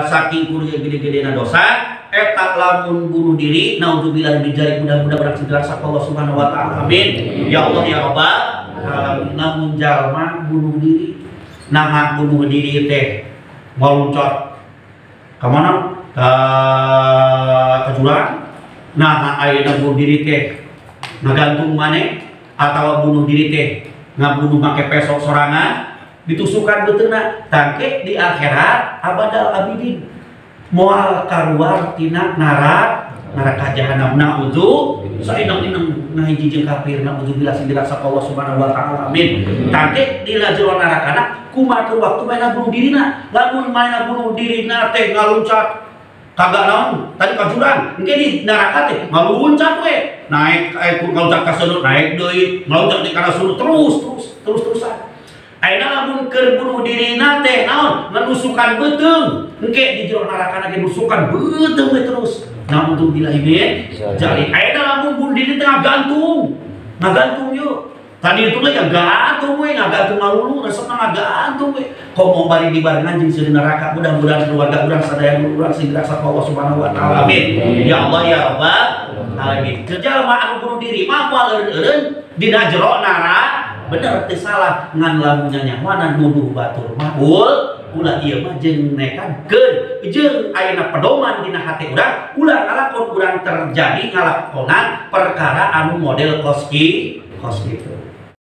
Saking kudu gede-gedena dosa eta lamun bunuh diri, naudzubillah min dzalik, mudah-mudahan urang sing Allah Subhanahu wa taala, amin ya Allah ya Rabbal alamin. Lamun jalma bunuh diri, nah bunuh diri teh ngaluncat ka mana? Ka jurang. Nah, ayeuna bunuh diri teh ngagantung maneh atawa bunuh diri teh ngabunuh make pesok sorangan, ditusukan beuteuna, tangke di akhirat abadal abidin moal kaluar tina neraka jahanam, naudzu sainang-inang ngahiji jeung kafir, naudzubillah sing dirasa Allah Subhanahu wa taala, amin. Tangke di jero narakana kumaha waktu mana bunuh dirina? Lamun mana bunuh dirina teh ngaluncat kagak naon tadi ka jurang, engke di neraka teh ngaluncat we, naik ngaluncat ka seuneu, naik deui, ngaluncat di kana seuneu, terus terus terus terusan. Ayeuna lamun keur bunuh dirina teh naon nganusukan beuteung, engke di jero neraka ge nusukan beuteung we terus, naudzubillah min dzalik. Ayeuna lamun bunuh diri teh ngagantung, ngagantung yuk tadi itu mah ya gantung we, ngagantung ngalulu resepna ngagantung we, komo bari dibarengan jeung seuri neraka. Mudah-mudahan keluarga urang sadaya urang sing dirasa Allah Subhanahu wa taala, amin ya Allah ya Rabbal alamin. Jalma anu bunuh diri mah moal eureun dina jero neraka, bener teu salah, ngan lamun nyanyahoanan nuduh batur mah ulah. Ieu mah jeung nekadkeun jeung ayeuna pedoman dina hati urang, ulah ngalakon urang terjadi ngalakonan perkara anu model kos kitu.